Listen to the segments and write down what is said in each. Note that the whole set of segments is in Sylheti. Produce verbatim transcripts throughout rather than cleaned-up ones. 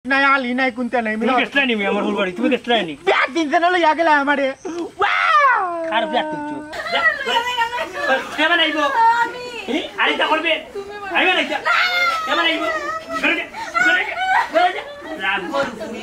নাই, আলি নাই, কুন্তা নাই, তুমি গেছলায় নি, আমার ফুলবাড়ি, তুমি গেছলায় নি? বিয়ার দিন যেন লইয়া গেলা আমারে। ওয়াও! কার বিয়ার দিন তো? কেমন আইবো? আরে তা করবে? আইবে না? কেমন আইবো? রাগর ফুরি।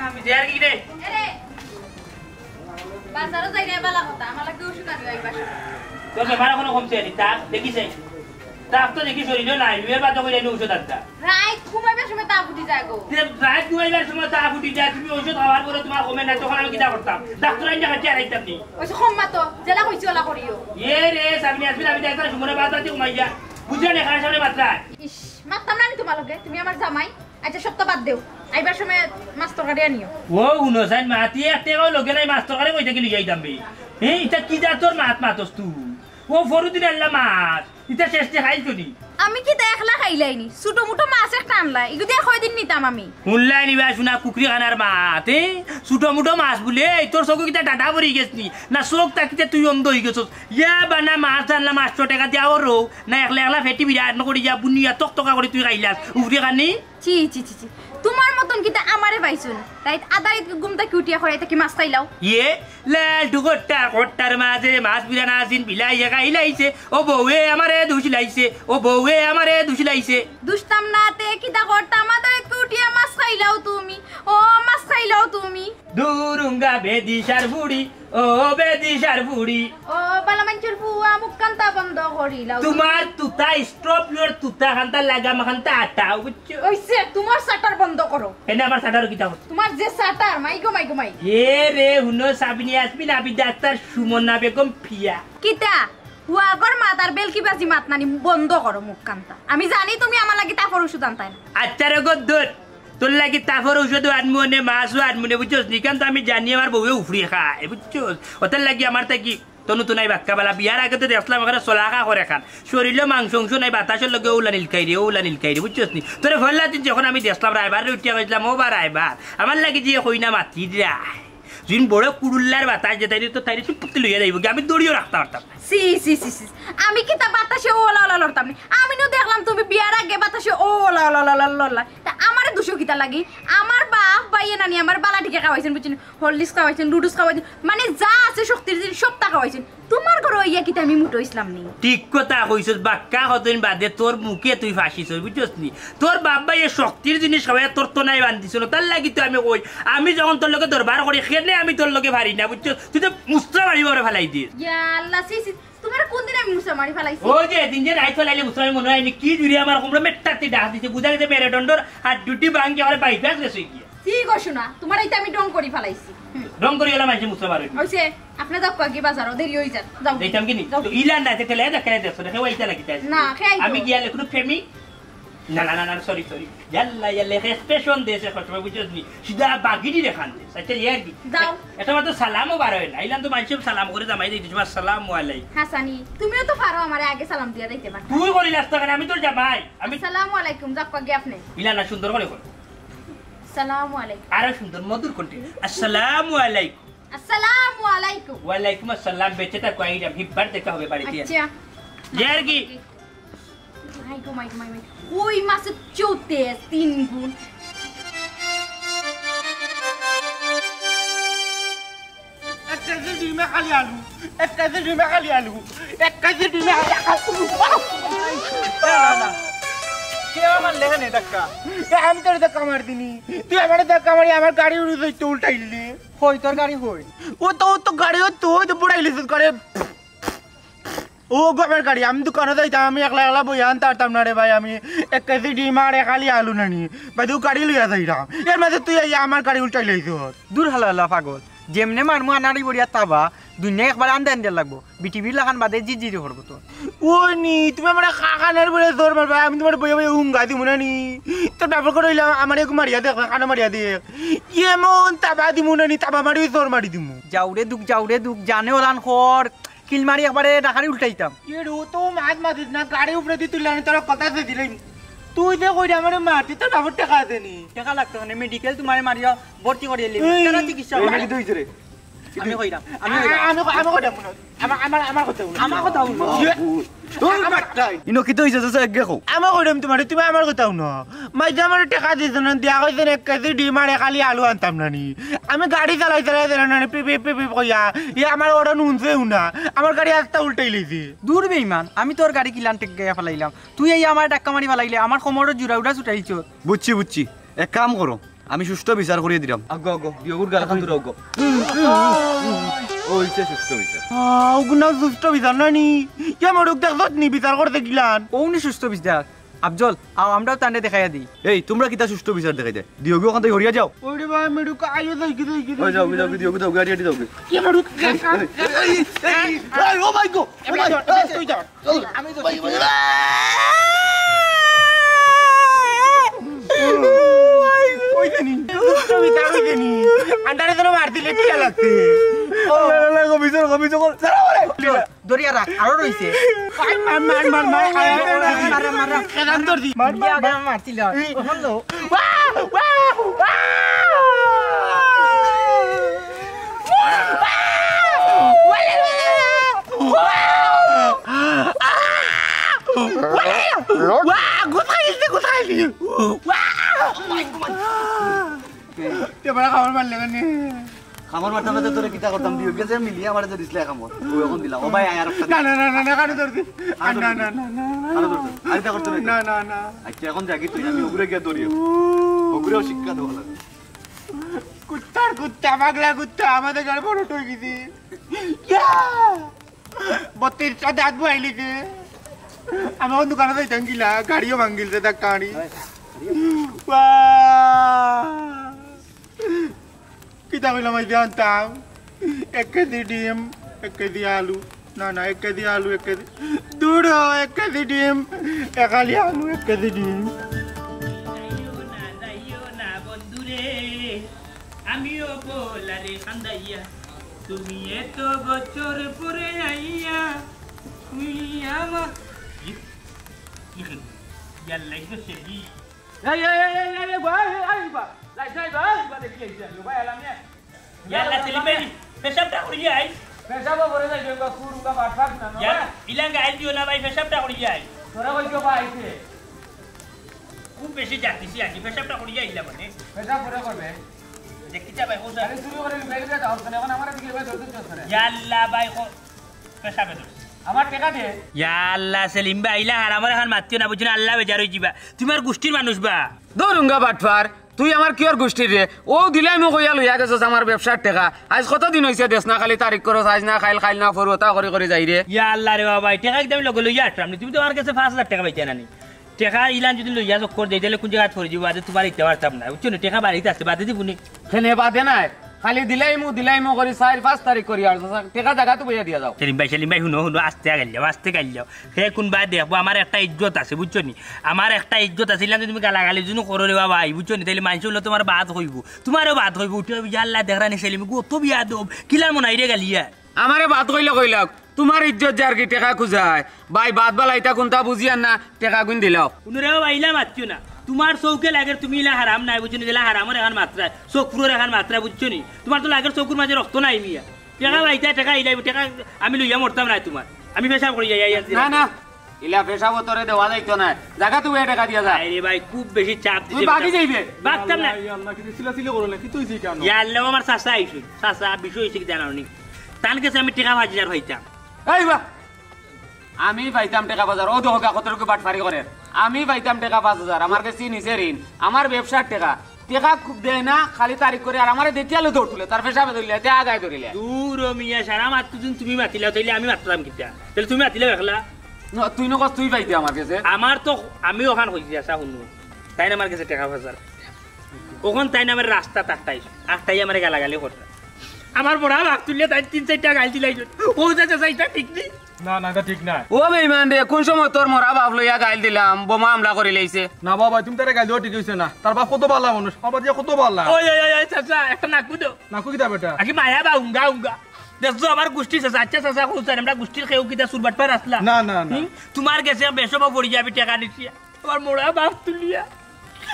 আমি দেয়ার কি রে? এরে, বাজারো যাই না, বালা কথা, আমার লাগি ওষুধ আনবে এই বাসা। তোর ব্যাপার এখনো কমছে নি, তাপ দেখিস এই। তাপ তো দেখি শরীরও নাই, বিয়ের বাদ করে এনে ওষুধ আনতা। রাইত ঘুমাইবার সময় তাপ উঠি যায় গো। তে রাইত ঘুমাইবার সময় তাপ উঠি যায়, তুমি ওষুধ খাওয়ার পরে তোমার কমে না, তখন আমি কিতা করতাম? ডাক্তার আইনা খাচ্ছি আর আইতাম নি। ওই যে কম্মা তো, যেলা কইছি ওলা করিও। এ রে, সাবিনা, আসবি না, আমি দেখতাম সুমনে বাদ বাদ ঘুমাই যা। বুঝলে না, খাওয়ার সামনে মাত্রায়। ইস, মারতাম না নি তোমার লগে, তুমি আমার জামাই। আচ্ছা, সবটা বাদ দেও। আইবার সময় মাছ তরকারি আনিও। ও, হুনো চাইন মা, তুই এক টেকাও লগে নাই, মাছ তরকারি কই থাকি লইয়া আইতাম বে? হে, ইটা কি জাতর মাত মাতস তুই? ও, ফরুদিন আল্লাহ মাছ, ইটা শেষ দে খাইল তো নি। আমি কিতা একলা খাইলাই নি? ছোট মুটো মাছ একটা আনলা, ইগু দিয়া কয়দিন নিতাম আমি? হুনলাই নি বা শুনা কুকরি খানার মাত, এ? ছোট মুটো মাছ বুলে, এই তোর চোখে কিতা ডাটা পড়ি গেছ নি? না চোখ তাকিতে তুই অন্ধ হই গেছস? ইয়া বানা মাছ আনলা পাঁচশো টেকা দিয়া ওরও, না একলা একলা ফেটি বিরাট করি যা বুনিয়া তক তকা করি তুই খাইলাস, উফরে খানি? ছি, ছি, ছি, ছি। তোমার মতন কিতা আমারে পাইছো না? রাইত আদায় ঘুম থাকি উঠিয়া করাই থাকি মাছ খাইলাও। ইয়ে, লাল টুকরটা কট্টার মাঝে মাছ বিরানা আসিন বিলাইয়া খাইলাইছে। ও বউয়ে আমারে দুষিলাইছে, ও বউয়ে আমারে দুষিলাইছে। দুষতাম না তে কিতা করতাম? আদায় উঠিয়া মাছ খাইলাও তুমি, ও মাছ খাইলাও তুমি। দুরুঙ্গা বেদিশার বুড়ি, ও বেদিশার বুড়ি। ও বালা মানষর ফুয়া, মুখ কান্তা বন্ধ করিলাও। তোমার তুতা, stop your তুতা খান্তা লাগাম খান্তা আটা, বুঝছো? ওইছে, তোমার শাটার বন্ধ করো। এনে আবার শাটার কিতা করছো? তোমার যে শাটার, মাই গো মাই গো মাই। এ রে, হুনো সাবিনী, আসবি না, আবি ডাক্তার সুমনা বেগম ফিয়া। কিতা? হুয়াগর মাতার বেলকি বাজি মাত নানি বন্ধ করো মুখ কান্তা। আমি জানি তুমি আমার লাগি তাপর ওষুধ আনতায় না। আচ্ছা রে গদ্দুর, তোর লাগি তাপর ঔষধও আনমু নে, মাছও আনমু নে, বুঝছস? নিকান তো আমি জানি আমার বউয়ে উফরি খায়, বুঝছস? ওটার লাগি আমার তাকি তনু তো নাই বাক্কা বালা। বিয়ার আগে তো দেখলাম ওখানে চলাকা করে খান, শরীরও মাংস অংশ নাই, বাতাসর লগে ওলা নীলকাই রে, ওলা নীলকাই রে, বুঝছস নি? তোরে ফল্লা দিন যখন আমি দেখলাম রায়বার রে উঠিয়া কইছিলাম, "ও বা রায়বার, আমার লাগি যে কই না মাতি দিরা।" যুদিন বড় কুড়ুল্লার বাতাস যে তাইরে তো তাইরে চুপ করতে লইয়া যাইব কি? আমি দড়িও রাখতে পারতাম না। সি, সি, সি, সি। আমি কিতা বাতাসে ওলা ওলা লড়তাম নি? আমি নু দেখলাম তুমি বিয়ার আগে বাতাসে ওলা ওলা ওলা ওলা লড়লা। তা আমারে দুষো কিতা লাগি? আমার বাপ বাইয়ে নানি আমার বালা টিকে খাওয়াইছেন, বুঝছেন? হরলিক্স খাওয়াইছেন, লুডুস খাওয়াইছেন, মানে যা আছে শক্তির জিনিস সবটা খাওয়াইছেন। তোমার ঘরো ইয়া কিতা আমি মুটো ইসলাম নি? ঠিক কথা কইছস, বাক্কা কতদিন বাদে তোর মুখে তুই ফাঁসিছস, বুঝছস নি? তোর বাপ বাইয়ে শক্তির জিনিস খাওয়াইয়া তোর তো নাই বান্ধিছিল, তার লাগি তো আমি কই, আমি যখন তোর লগে দরবার করি, খেলে আমি তোর লগে পারি না, বুঝছস? তুই তো মুস্ত্রা বাড়ি ওরে ফালাই দিস। ইয়া আল্লাহ, সি, সি, তোমার কোন দিন আমি মুসা মারি ফালাইছি? ও যে দিন যে রাইত ফালাইলে মুসা মারি মনে হয় নি, কি জুড়ে আমার কোমরে মেট্টাতে ডাক দিছে, বুঝা গেছে মেরুদণ্ডর আর দুটি বাঙ্গি আমার বাইপাস গেছে গিয়া। ঠিক আছে না, তোমার এইটা আমি ডং করি ফালাইছি। হুম। ডং করি এলাম আইসে মুসা মারি। ওইছে, আপনি যাও কয়েকটি বাজারও দেরি হয়ে যান। যাও। যাইতাম কি নি? যাও। তো ইলা না, দেখে লে, দেখে লে, দেখো, দেখে ওইটা লাগি তাই। না, খেয়ে আইতো। আমি গিয়া লেখুন প্রেমী। না, না, না, না, সরি, সরি। ইয়াল্লা, ইয়াল্লা, এক্সপ্রেশন দেশে খসবে, বুঝছস নি? সিধা বাগিনি দেখান দেশ। আচ্ছা, ইয়ার কি? যাও। এটা মাত্র সালামও বার হয় না। ইলান তো মানুষের সালাম করে জামাই দিতে, "আসসালামু আলাইকুম।" হাসানি, তুমিও তো পারো আমারে আগে সালাম দিয়া দিতে পারো। তুই করিলাস তো কেন? আমি তোর জামাই। আমি আসসালামু আলাইকুম, যাক পাগে আপনি। ইলান না সুন্দর করে কর। আসসালামু আলাইকুম। আরো সুন্দর, মধুর কণ্ঠে। আসসালামু আলাইকুম। আসসালামু আলাইকুম। ওয়ালাইকুম আসসালাম, বেঁচে থাকো, আইরাম, হিব্বার দেখা হবে বাড়িতে। আচ্ছা। ইয়ার কি? মাই গো, মাই গো, মাই, মাই। কই মাছের চৌতে তিন গুণ। এক কেজি ডিমে খালি আলু, এক কেজি ডিমে খালি আলু, এক কেজি ডিমে খালি আলু। না, না, না। কে আমার লেখা নেই ধাক্কা? এ, আমি তোর ধাক্কা মারি দিনি। তুই আমার ধাক্কা মারি আমার গাড়ি উড়ে যাইতে উল্টাইলি। হই, তোর গাড়ি হই। ও তো, ও তো গাড়ি, ও তো, ও তো বুড়াইলি তোর গাড়ি। ও গো, আমার গাড়ি, আমি দোকানো যাইতাম, আমি একলা একলা বইয়া আনতাম পারতাম না রে ভাই, আমি এক কেজি ডিম আর এক আলি আলু নানি, বাদে ও গাড়ি লইয়া যাইরাম। এর মাঝে তুই আইয়া আমার গাড়ি উল্টাই লইছস। দূর হালা হালা পাগল, যেমনে মারমু আনাড়ি বড়িয়া তাবা, দুনিয়া একবার আন্দে আন্দে লাগবো, বিটিভির লাখান বাদে জি জি রে করবো তো। ওই নি, তুমি আমার কাকানের বলে জোর মারবা, আমি তোমার বইয়া বইয়া হুঙ্গা দিমু না নি। তোর ব্যাপার করে হইলাম, আমার একটু মারিয়া দেখ, কানো মারিয়া দেখ। এমন তাবা দিমু না নি, তাবা মারি জোর মারি দিমু। যাও রে দুখ, যাও রে দুখ, জানে ওলান খর। কিল মারি একবারে ডাকারি উল্টাইতাম। এ রে, ও তো মাত মাতিস না, গাড়ি উপরে দি তুললে আমি তোর কথা সে দিলাম। তুই যে কইরে আমারে মারতি, তোর বাবার টেকা আছে নি? টেকা লাগতো না, মেডিকেল তোমারে মারিয়া ভর্তি করিয়া লিবি। এই, তারা চিকিৎসা এই, করবে। এটা কি হইছে রে? আমি কইরাম, আমি আ-, কইরাম। আমি, আমি কইরাম মনে হয়। আমার, আমার, আমার কথা হুনো। আমার কথা হুনো। ইয়ে। তোর বাট্টাই। ইনো কিতা হইছে, চাচা, এগে কও। আমি কইরাম তোমারে, তুমি আমার কথা হুনো। মাইজে আমারে টেকা দিছে না, দিয়া কইছেন এক কেজি ডিম আর এক আলি আলু আনতাম না নি। আমি গাড়ি চালাই চালাই দিলাম না নি, পিপ, পিপ, পিপ, পিপ কইয়া। ইয়ে আমার ওরা নুনছে হুনা। আমার গাড়ি আস্তা উল্টাই লইছে। দূর বেইমান, আমি তোর গাড়ি কিলান টেক গাইয়া ফালাইলাম। তুই এই আমার ডাক্কা মারি ফালাইলে, আমার কোমরর জুড়া উড়া ছুটাইছ। বুঝছি, বুঝছি। এক কাম করো, আমি সুষ্ঠু বিচার করিয়া দিলাম। আগো, আগো, বিয়োগুর গাল খান দূর আগো। ও হইছে সুষ্ঠু বিচার। আহ, ওগুনা সুষ্ঠু বিচার না নি? ইয়া মরুক দেখছত নি বিচার করতে গিলান? ও নি সুষ্ঠু বিচার। আফজল, আও আমরাও তানে দেখাইয়া দিই। এই, তোমরা কিতা সুষ্ঠু বিচার দেখাই দে? দিয়োগি ওখান থেকে হরিয়া যাও। ওরে ভাই, মেরুক আইও যাই কি, যাই কি, ওই যাও, যাও, দিয়োগি, দিয়োগি, দিয়োগি, আড়িয়া দিয়োগি। ইয়া মরুক, এই, এই, এই, এই, ও মাই গো, ও মাই গো। আমি তো ভাই, ভাই, ভাই। ওই জানি, ওই জানি। আন্ডারে যেন মার দিলে টিয়া লাগছে। ও। না, না, না, কমিশন, কমিশন, কর। ছাড়ো, আরে। দরিয়া রাখ, আরো রইছে। মার, মার, মার, মার, মার। মার, মার, মার। কেদান ধর দি। মার, মার, মার। মারছিল। ওহলো। ওয়া, ওয়া, ওয়া। ওয়া, ওয়া, ওয়া। ওয়া, গুতাইলি, গুতাইলি। ওয়া। তে বড় খাবার মারলে কেনে? খাবার মারতাম না তো তোরে কিতা করতাম, দিয়োগি যে মিলিয়ে আমারে যে দিছলে খাবার। ও এখন দিলাম। ও ভাই, আয় আর একটা। না, না, না, না, না, কানে ধর দি। কানে ধর না, দি। না, না, না, না। কানে ধর দি। আর এটা করতে না। না, না, না। আচ্ছা, এখন যাগি তুই, আমি ওগুরে গিয়া ধরিও। ওগুরেও শিক্ষা দেওয়া লাগবে। কুত্তার কুত্তা, পাগলা কুত্তা, আমাদের ঘরে বড় হয়ে গেছে। ইয়া! বত্রিশটা দাঁত বইলিছে। আমি এখন দোকানো যাইতাম গিলা, গাড়িও ভাঙ্গিলছে, ধাক্কা মারি। ওয়া! কিতা কইলাম, এই যে আনতাম এক কেজি ডিম, এক কেজি আলু, না, না, এক কেজি আলু, এক কেজি, দূর হ, এক কেজি ডিম, এক আলি আলু, এক কেজি ডিম। যাইও না, যাইও না বন্ধুরে, আমিও বলারে কান্দাইয়া, তুমি এত বছর পরে আইয়া, তুমি আমার, ই, ই, ইয়ার লাগি তো সেটি। এই, এই, এই, এই, এই, এই, বা, এই, এই, বা, লাই, যাই, বা, এই, বা, দেখি, এই, যাই, বা, এলাম নে। ইয়াল্লা, সেলিম ভাই, পেশাবটা করিয়া আই। পেশাবও করে যাই, বা, কুরুঙ্গা বাটপার না, না, ইয়া, বা। ইলাঙ্গা আইল দিও না ভাই, পেশাবটা করিয়া আই। তোরা কই কেউ বা আইছে? খুব বেশি জাতিছি আছি, পেশাবটা করিয়া আইলা মানে। পেশাব করে করবে। দেখি যা ভাই, কোথায়? আরে চুরি করে লুকাই লুকাই যাও, এখন আমার দিকে এবার ধরতে চাস না। ইয়াল্লা ভাই, কো-, পেশাবে ধরছে। আমার টেকা দে। ইয়াল্লা, সেলিম ভাই, ইলা হারামর এখন মাতিও না, বুঝছো না? আল্লা বেজার হয়ে যাবা। তোমার গোষ্ঠীর মানুষ বা। দৌরুঙ্গা বাটপার, তুই আমার কিয়র গোষ্ঠীর রে? ও দিলাই মো কইয়া লইয়া গেছস আমার ব্যবসার টেকা। আজ কতদিন হইছে দেশ না খালি তারিখ করস, আজ না খাইল, খাইল না ফরুতা করি করি যাই রে। ইয়া আল্লাহ রে বাবা, এই টেকা একদম লগে লইয়া আটরাম নি। তুমি তো আমার কাছে পাঁচ হাজার টেকা পাইতে না নি। টেকা ইলান যদি লইয়া চক্কর দেই, তাহলে কোন জায়গায় ধরে যাবো, আজ তোমার ইতে পারতাম না। বুঝছো নি? টেকা বাড়িতে আছে, বাদে দিব নি। খেনে বাদে নাই। খালি দিলাইমু, দিলাইমু করি চাইর পাঁচ তারিখ করি আর টেকা জাগাত বইয়া দিয়া যাও। সেলিম ভাই, সেলিম ভাই, হুনো, হুনো, আস্তে গাইল যাও, আস্তে গাইল যাও। হে কোন বায় দেখবো, আমার একটা ইজ্জত আছে, বুঝছো নি? আমার একটা ইজ্জত আছে, ইলান তুমি গালাগালি যদি করো রে বাবা, এই বুঝছো নি? তাইলে মানুষ হইলো তোমার বাদ হইব, তোমারও বাদ হইব। উঠে হইব, "ইয়া আল্লাহ, দেখরা নি সেলিম, গো তো বিয়া দেব, কিলার মনে আইরে গালিয়া।" আমারে বাদ কইলে কইলাক, তোমার ইজ্জত যার কি টেকা খুঁজায়? ভাই, বাদ বালাইতা কোনটা বুঝিয়ার না, টেকা গুন দিলাও। হুনো রে বাবা, ইলা মাতিও না। তুমার চউখে লাগের তুমি ইলা হারাম নায়, বুঝছো নি? ইলা হারামর এখান মাত্রা, চকুরর এখান মাত্রা, বুঝছো নি? তুমার তো লাগের চকুর মাঝে রক্ত নাই মিয়া। টেকা পাইতায়, টেকা ইলাইবো, টেকা আমি লইয়া মরতাম নায় তুমার। আমি পেশাব করি যাই, আই আছি। না, না, ইলা পেশাব তোরে দেওয়া যাইতো নায়। জাগা তুই টেকা দিয়া যা। আরে ভাই, খুব বেশি চাপ দিছে। তুই বাকি যাইবে। বাগতাম না। ইয়া আল্লাহ, কিতা চিল্লাচিল্লি করো না, কিতা অইছে কেনে? ইয়া আল্লাহ, আমার চাচা আইছইন। চাচা, বিষয় অইছে কিতা জানো নি? তান গেছে আমি টেকা পাঁচ হাজার পাইতাম। এই বা, আমি পাইতাম টেকা পাঁচ হাজার, ও দেখো গা কত রকম বাটফারি করে। আমি পাইতাম টেকা পাঁচ হাজার, আমার গেছে নিছে ঋণ, আমার ব্যবসার টেকা। টেকা খুব দেয় না, খালি তারিখ করে, আর আমারে দেখিয়ালে দৌড় তুলে, তার পেশাবে ধরিলে, তে আগায় ধরিলে। দূর ও মিয়া, সারা মাত তো তুমি মাতিলাও, তাইলে আমি মাততাম কিতা? তাইলে তুমি মাতিলাও একলা? ন-, তুই নকস, তুই পাইতে আমার গেছে। আমার তো, আমি ওখান কইছি, আচ্ছা, হুনো, তাইন আমার গেছে টেকা পাঁচ হাজার। ওখান তাইন আমার রাস্তাত আটকাইছে, আটকাই আমারে গালাগালি কররা। আমার মরা বাপ তুলিয়া তাইন তিন চাইরটা গাইল দিলাইছইন। ও চাচা, ইটা ঠিক নি? না, না, ইটা ঠিক নায়। ও বেইমান রে, কুন সময় তোর মরা বাপ লইয়া গাইল দিলাম, বোমা হামলা করিলাইছে। না বাবা, তুমি তারে গাইল দেওয়া ঠিক অইছে না। তার বাপ কত ভালা মানুষ, আমার বাপ যে কত ভালা। ওই, ওই, ওই, ওই, চাচা, একটা নাকু দেও। নাকু কিতা বেটা? আগে মায়া বা উঙ্গা, উঙ্গা। দেখছো আমার গুষ্টি চাচা, আচ্ছা চাচা, কও চাই, আমরা গুষ্টির কেউ কিতা চুরবাটপার আছলা? না, না, না। হুম? তুমার গেছে বেশব পড়ি যাবি টেকা নিছি। আমার মরা বাপ তুলিয়া।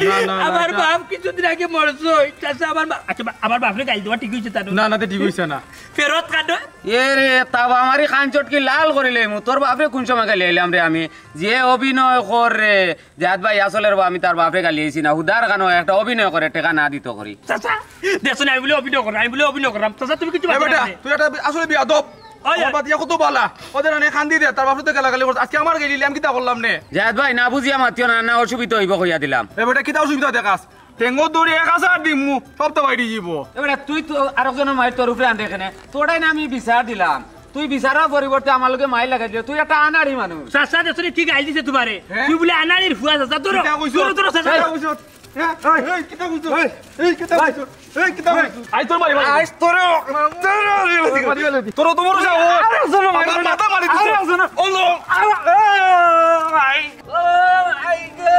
না, না, না, আমার এটা বাপ কিছুদিন আগে মরছে, ওই চাচা, আমার বা-, আচ্ছা, বা-, আমার বাপরে গাইল দেওয়া ঠিক অইছে তার? না, না, তে ঠিক অইছে না। ফেরত কাটো। এ রে, তাবা আমারি খান চটকি লাল করিলে মু। তোর বাপরে কুন সময় গাইল আইলাম রে আমি? যে অভিনয় কর রে, জাদ ভাই আসলে রে, আমি তার বাপরে গালি আইছি না। হুদার কানো একটা অভিনয় করে, টেকা না দিত করি। চাচা, দেখছো না, আমি বলে অভিনয় করলাম, আমি বলে অভিনয় করলাম। চাচা, তুমি কিছু এ বেটা, তুই একটা আসলে বিয়াদব। ওই, আমার বাদ দিয়া কত বালা। ওদের অনেক কান্দি দে, তার বাপরে তো গালাগালি করছে। আজকে আমার গেলি, আমি কিতা করলাম নে? জায়েদ ভাই, না বুঝিয়া মাতিও না, না অসুবিধা অইব কইয়া দিলাম। এ বেটা, কিতা অসুবিধা দেখাস? টেঙ্গো দৌড়ি এক হাজার দিমু, সব তো বাইরে যাব। এ বেটা, তুই তো আরেকজনের মাইর তোর উপরে আনতে এখানে। তোরাই না আমি বিচার দিলাম। তুই বিচারর পরিবর্তে আমার লগে মাইর লাগাই দিলে। তুই একটা আনাড়ি মানুষ। চাচা, দেখছো নি, ঠিক আইল দিছে তোমারে। হ্যাঁ? তুই বলে আনাড়ির ফুয়া চাচা, ধরো। কিতা কইছো? ধরো, ধরো, চাচা। কিতা কইছো? হ্যাঁ? এই, এই, কিতা কইছো? এই, এই, কিতা কইছো? এই, কিতা কইছো? আই তোর মারি, মারি। আই তোর, তোর, তোর, তোর, তোর তো বড় সাহস। আরে শোনো, মারি আমার না। মাথা মারি দিছে। আরে শোনো। ও লো। আরে, আরে, আই, ও, আই গো।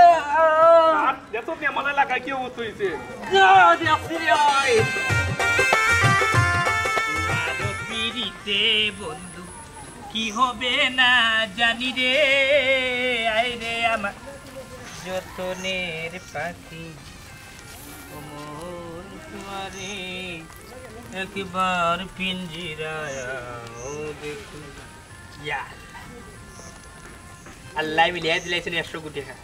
আর দেখো নি আমার এলাকায় কি অবস্থা হইছে। যা, দেখছি রে, ওই। তোমারও পিড়িতে বন্ধু কি হবে না জানি রে, আয় রে আমার যতনের পাখি, ও মন তোমারে একবার পিঞ্জিরায় দেখো। ইয়া আল্লাহ। আল্লাহ মিলিয়া দিলাইছেন একশো কোটি টাকা,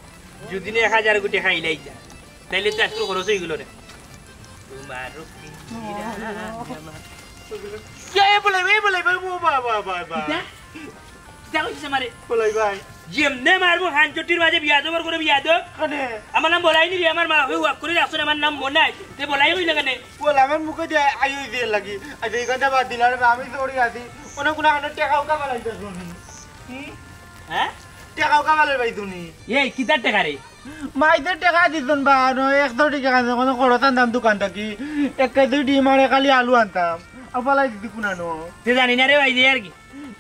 যদি না এক হাজার কোটি টাকা ইলাই যা। তাইলে তো একটু খরচ হয়ে গেল রে। তোমার কে বলে, কে বলে, ও বাবা, বাবা, বাবা। কিতা? কিতা কইছিস আমারে? বলাই ভাই। যেমনে মারবো হান চটির মাঝে বিয়াদব আর করে বিয়াদব। কানে? আমার নাম বলাই নি রে, আমার মা ওই ওয়াক করে রাখছেন, আমার নাম মনে নাই। তে বলাই হইল কেনে? বলে আমার মুখে দিয়ে আই ওই দিয়ে লাগি। আচ্ছা, এই কথা বাদ দিলাম, আমি দৌড়ি আছি। কোনো কোনো আমার টেকাও কামালাইতে শুনি। হ্যাঁ? টেকাও কামালের ভাই তুমি। এই কিতার টেকা রে? মাইতে টেকা দিছন বা, নয় একশো টেকা আছে, কোনো খরচ আনতাম দোকান থাকি। এক কেজি ডিম আর খালি আলু আনতাম। আর ফালাই দিদি কুনানো। তে জানি না রে ভাই, যে আর কি।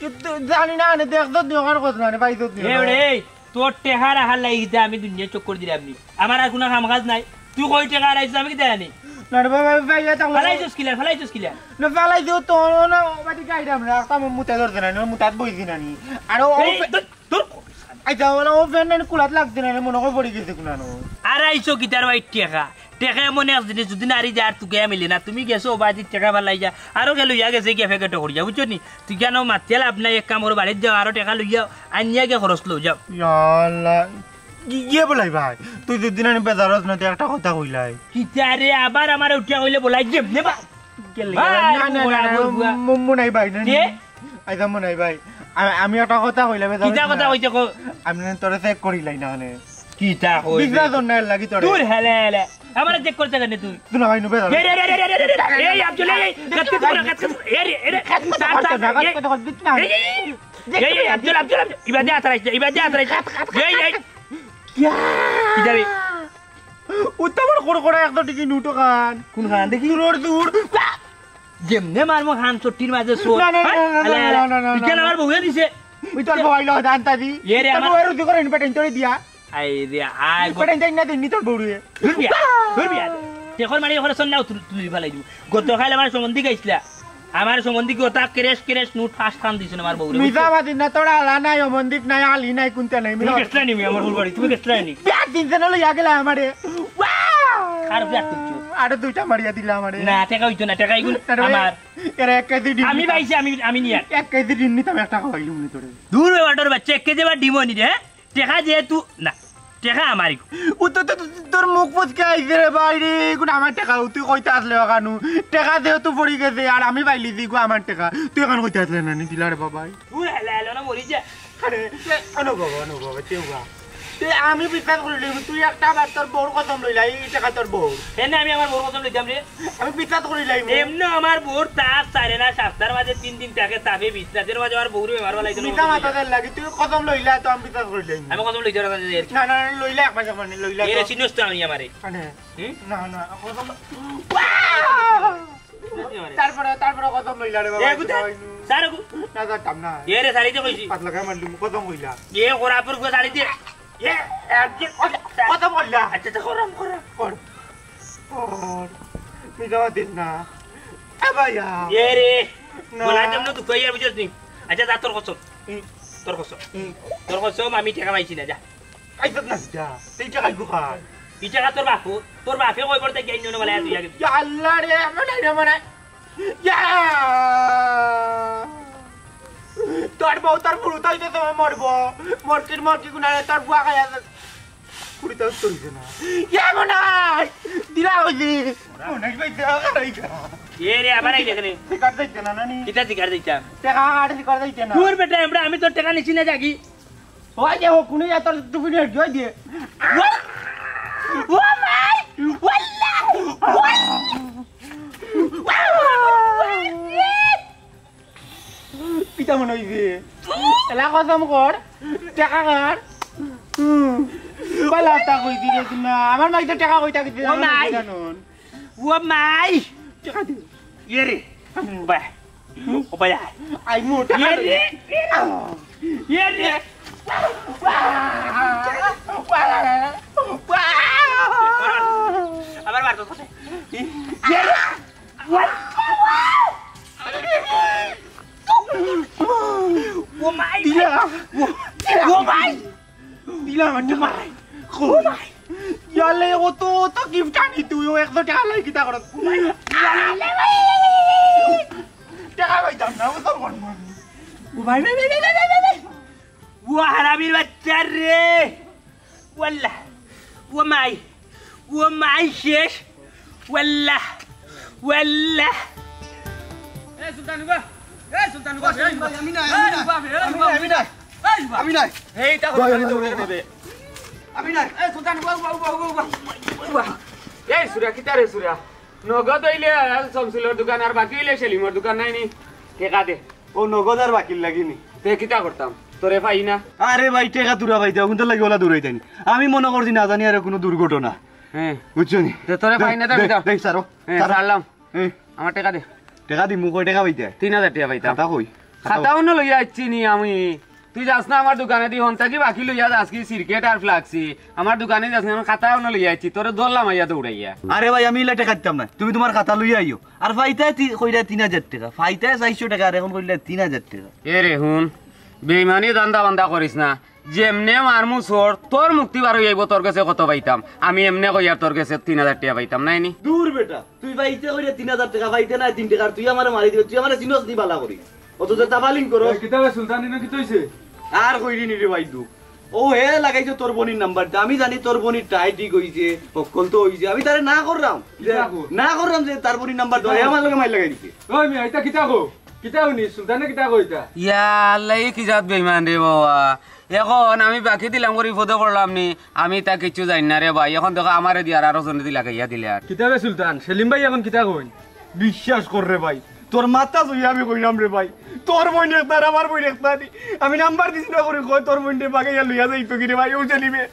কিন্তু জানি না, আনে দেখতো দোকান কত না রে ভাই, তো এ ওরে, এই, তোর টেকা রাখার লাগি কিতা আমি দুনিয়া চক্কর দিলাম নি? আমার আর কোনো কাম কাজ নাই। তুই কই টেকা হারাইছিস আমি কিতা জানি? না রে বাবা, আমি পাইলে তখন ফালাইছিস কিলা, ফালাইছিস কিলা? না, ফালাই দিও তো, না, বাড়ি গাইড আমরা, একটা আমার মুতা ধরছে না, মুতাত বইছি না নি। আর ও এই, ফে-, তোর, তোর আচ্ছা, ওলা ও ফ্যান নানি কুলাত লাগছে না, মনে হয় পড়ে গেছে কুনানো। আড়াইশো কিতার ভাই টেকা। টেকা এমন এক জিনিস, যদি নারী যার তুকে মিলে না, তুমি গেছো ও বাজি টেকা ফালাই যা, আরো গেল ইয়া গেছে গিয়া ফেকেটো করিয়া, বুঝছো নি? তুই কেন মাতিয়া লাভ নাই, এক কাম করো, বাড়িত যাও, আরো টেকা লইয়া আনিয়া গিয়া খরচ লও, যাও। ইয়া আল্লাহ, গি-, গিয়ে বলাই ভাই, তুই যদি নানি বেজারত না, তুই একটা কথা কইলাই। কিতা রে, আবার আমার উঠিয়া কইলে বলাই যেমনে বা-, গেলে ভাই, গেলে, না, না, না, না, বড় বুয়া। মু-, মু নাই ভাই, না, কে? আইতা মনে হয় ভাই, আ-, আমি একটা কথা কইলাম, এটা কিতা কথা না। কইতে কো? আমি না তোরে চেক করিলাই না, মানে। কিতা কই? বিশ্বাস অর না, এর লাগি তোরে। দূর হেলে হেলে। আমারে চেক করতে কেন তুই? তুই না হয় নুবে। এই, এই, এই, এই, এই, এই, এই, আব্দুল, এই, এই, গাছ কাটতে পারে, গাছ কাটতে পারে। এই রে, এই রে, গাছ কাটতে পারে, গাছ কাটতে পারে, দিত না। এই, এই, এই, এই, আব্দুল, আব্দুল, আব্দুল, ইবাদে আতরাইছে, ইবাদে আতরাইছে। এই, এই। কিয়া? কিতা রে? উত্তাবার করে করে একদম টিকি নুটো খান। কোন খান দেখি? দূর, দূর। যেমনে মারমু হান চট্টির মাঝে চোর। না, না, না, না, না, হ্যাঁ? না, না, না, না, ইখান না। আমার বউয়ে দিছে। ওই তোর বউ আইলো, জানতা দি। এ রে, তোর আমার বউ আর রুটি করে ইনপেটেন তোরে দিয়া। আই রে, আই গো। ইনপেটেন যাই না দিন, নি তোর বউরে। ধুর বিয়া, ধুর বিয়া। টেকর মারি ওখানে সন্না তুলি, তুলি ফালাই দিব। গত কাল আমার সম্বন্ধী গাইছিলা। আমার সম্বন্ধী কি ওটা ক্রেশ ক্রেশ নুট ফার্স্ট খান দিছইন আমার বউরে। মিছা মাতিস না, তোর আলা নাই, অমন্দিক নাই, আলি নাই, কুন্তা নাই। তুমি গেছলায় নি আমার বউর বাড়ি, তুমি গেছলায় নি? বিয়ার দিন যেন লইয়া গেলা আমারে। ওয়াও! আর বিয়ার তুলছো? আরো দুইটা মারিয়া দিলা আমারে। না, টেকা অইতো না, টেকা ইগুন না রে ভাই, আমার। এরা এক কেজি ডিম আমি নিতাম। পাইছি, আমি, আমি নিয়া। এক কেজি ডিম নিতাম, একটা খাওয়াইলুম নি তোরে। দূর বেটার বাচ্চা, এক কেজি বা ডিমও নি রে, হ্যাঁ? টেকা যেহেতু না, টেকা আমারই। ও তো, তো, তো, তোর মুখ ফুচকে আইছে রে ভাই রে, এখন আমার টেকা, তুই কইতে আসলে ওখানু। টেকা যেহেতু পড়ি গেছে, আর আমি পাইলি দিগু আমার টেকা, তুই এখন কইতে আসলে না, নি দিলা রে বাবাই। দূর হেলা হেলা না মরি যা। আরে, এ, অনু বাবা, অনু বাবা, কেউ বা। এ, আমি বিশ্বাস করিলাম, তুই একটা বার তোর বউর কসম লইলা, এই টেকা তোর বউর। এনে আমি আমার বউর কসম লইতাম রে। আমি বিশ্বাস করিলাম। এমনে আমার বউর তাপ সারে না, সপ্তাহের মাঝে তিন দিন থাকে, তাপে বিছনাতের মাঝে আমার বউরে বেমার বালাই দিল। মিছা মাতার লাগি, তুই কসম লইলা তো আমি বিশ্বাস করিলাম। আমি কসম লইতে পারতাম না, এর কি? না, না, না, লইলা এক মাস আমার নেই, লইলা এরে তো। চিনস তো আমি আমারে। মানে, হুম? না, না, কসম। তারপরে, তারপরে কসম লইলা রে বাবা, এ গুতে, তুই সারগু। না, যাইতাম না। এরে সারি দে কইছি। পাতলা খাই মারলি, কসম কইলা। এ খরাপর গুয়া সারি দে। এ, এ, কসম কইলা। আচ্ছা, আচ্ছা, খরম, খরম। কর। কর। মিছা মাতিস না। এ ভাইয়া। এরে। না। বলা যেমন দুঃখ হইয়া বুঝছস নি? আচ্ছা, যা তোর কসম। হুম। তোর কসম। হুম। তোর কসম, আমি টেকা পাইছি না, যা। আইছত না যা। তুই টেকা খাইবো খাই। এই টেকা তোর বাপু, তোর বাপে কই পড়তে গিয়ে নিয়ে বলে তুই আগে। ইয়া আল্লাহ রে, আমার নাই রে, আমার নাই। ইয়া! তোর বউ তোর বুড়ো তাই তো তোমার মরবো। মরকির মরকি গুনারে তোর বুয়া খাই আছে। কুড়ি তাও চলছে না। ইয়া মনাই! দিলা হইলি। মনাই ভাই, দেওয়া খারাই খা। এ রে, আবার আইলে কেনে? শিকার যাইতে না, নানি? কিতা শিকার যাইতাম? টেকা আর শিকার যাইতে না। দূর বেটা, আমরা, আমি তোর টেকা নিছি না, যাগি। ওই যে, ও কুনে যা তোর টুপি নিয়ে জয় দিয়ে। ও মাই! ওয়াল্লা! ওয়াল্লা! কিতা মনে হইছে? এলা কসম কর, টেকা কার? হুম। বালা তা কই দিলে তুমি। আমার মাই তো টেকা কইতা কিতা ও মাই! জানো? ও মাই! টেকা দে। ইয়ে রে। হুম। ও ভাই। আই মোটা। ইয়ে রে। ইয়ে রে। আবার মার তো। ইয়ে রে। ও মাই! দিলা। ও, ও মাই! দিলা আমার টেকা। ও মাই! ইয়ালে, অত, অত গিফট আনি তুই, ও একশো টেকা লই কিতা করস? ও মাই! ইয়ালে ভাই! টেকা পাইতাম না, ও তোর মন মন। ও ভাই, ভাই, ভাই। ও হারামির বাচ্চা রে! ওয়াল্লাহ! ও মাই! ও মাই শেষ! ওয়াল্লাহ! ওয়াল্লাহ! এ সুলতান উবা! এ সুলতান উবা! এই উবা! আমি নাই, এই আমি নাই। উবা! এই আমি উবা! নাই, আমি নাই। এই উবা! আমি নাই। এই তা ভাই, আমি দৌড়ে নাই। দেবে। আমি নাই। এ সুলতান উবা, উবা, উবা, উবা, উবা। উবা! এই সুরা, কিতা রে সুরা? নগদ অইলে, আহ, শমসুলর দোকান আর বাকি অইলে সেলিমর দোকান নাই নি? টেকা দে। ও নগদ আর বাকির লাগি নি? তে কিতা করতাম? তোরে পাই না। আরে ভাই, টেকা তুরা পাইতে, অগুনতার লাগি ওলা দৌড়াইতায় নি। আমি মনো করছি না জানি আরো কুনু দুর্ঘটনা। হ্যাঁ। বুঝছো নি? তে তোরে দে, পাই না, তে দে, কিতা? দে, ছাড়ো, এই, ছাড়ো। ছাড়লাম। এই। আমার টেকা দে। টেকা দিমু, কয় টেকা পাইতে? তিন হাজার টেকা পাইতাম। খাতা কই? খাতা খাতা অনো লইয়া আইছি নি আমি। তুই যাস না আমার দোকানেদি, হন থাকি বাকি লইয়া যাস কি সিরকেট আর ফ্লাক্সি? আমার দোকানে যাস না, আমি খাতা অনো লইয়া আইছি, তোরে ধরলাম আইয়া দৌড়াইয়া। আরে ভাই, আমি ইলা টেকা দিতাম না, তুমি তুমার খাতা লইয়া আইও। আর পাইতায় তি-, কইরা তিন হাজার টেকা, পাইতায় চাইরশো টেকা, আর এখন কইলা তিন হাজার টেকা। এ রে হুন, বেইমানি ধান্দা বান্দা করিস না, যেমনে মারমু চড়, তোর মুক্তি বার অইয়া আইবো, তোর গেছে কত পাইতাম, আমি এমনে কইয়ার তোর গেছে তিন হাজার টেকা পাইতাম, নায় নি? দূর বেটা, তুই পাইতে কইরা তিন হাজার টেকা, পাইতে নায় তিন টেকা, আর তুই আমারে মারি দিবে, তুই আমারে চিনস নি বালা করি। অত যে তাবালিং করস। এই কিতা বে সুলতান, ইনো কিতা অইছে? আর কইরি নি রে ভাই দুখ। ও হে লাগাইছে তোর বইনর নাম্বার দে। আমি জানি তোর বইনর টাই ঠিক অইছে, হক্কল তো অইছে। আমি তারে না কররাম। কিতা কর? না কররাম যে তার বইনর নাম্বার দে। হে আমার লগে মাইর লাগাই দিছে। ওই মিয়া, ইতা কিতা কও? কিতা হুনি? সুলতানে কিতা কয় ইতা? ইয়া আল্লাহ, ই কি জাত বেইমান রে বাবা। এখন আমি বাকি দিলাম করি বিপদো পড়লাম নি। আমি ইতা কিচ্ছু জানি না রে ভাই। এখন দেখো আমারে দিয়া আর আরো জনেদি লাগাইয়া দিলে আর। কিতা বে সুলতান, সেলিম ভাই এখন কিতা কইন? বিশ্বাস কর রে ভাই, তোর মাথা ছুইয়া আমি কইরাম রে ভাই, তোর বইন একটা আর আমার বইন একটা নি। আমি নাম্বার দিছি না করি কয় তোর বইনরে বাগাইয়া লইয়া যাইতো কি রে ভাই, ও সেলিমে।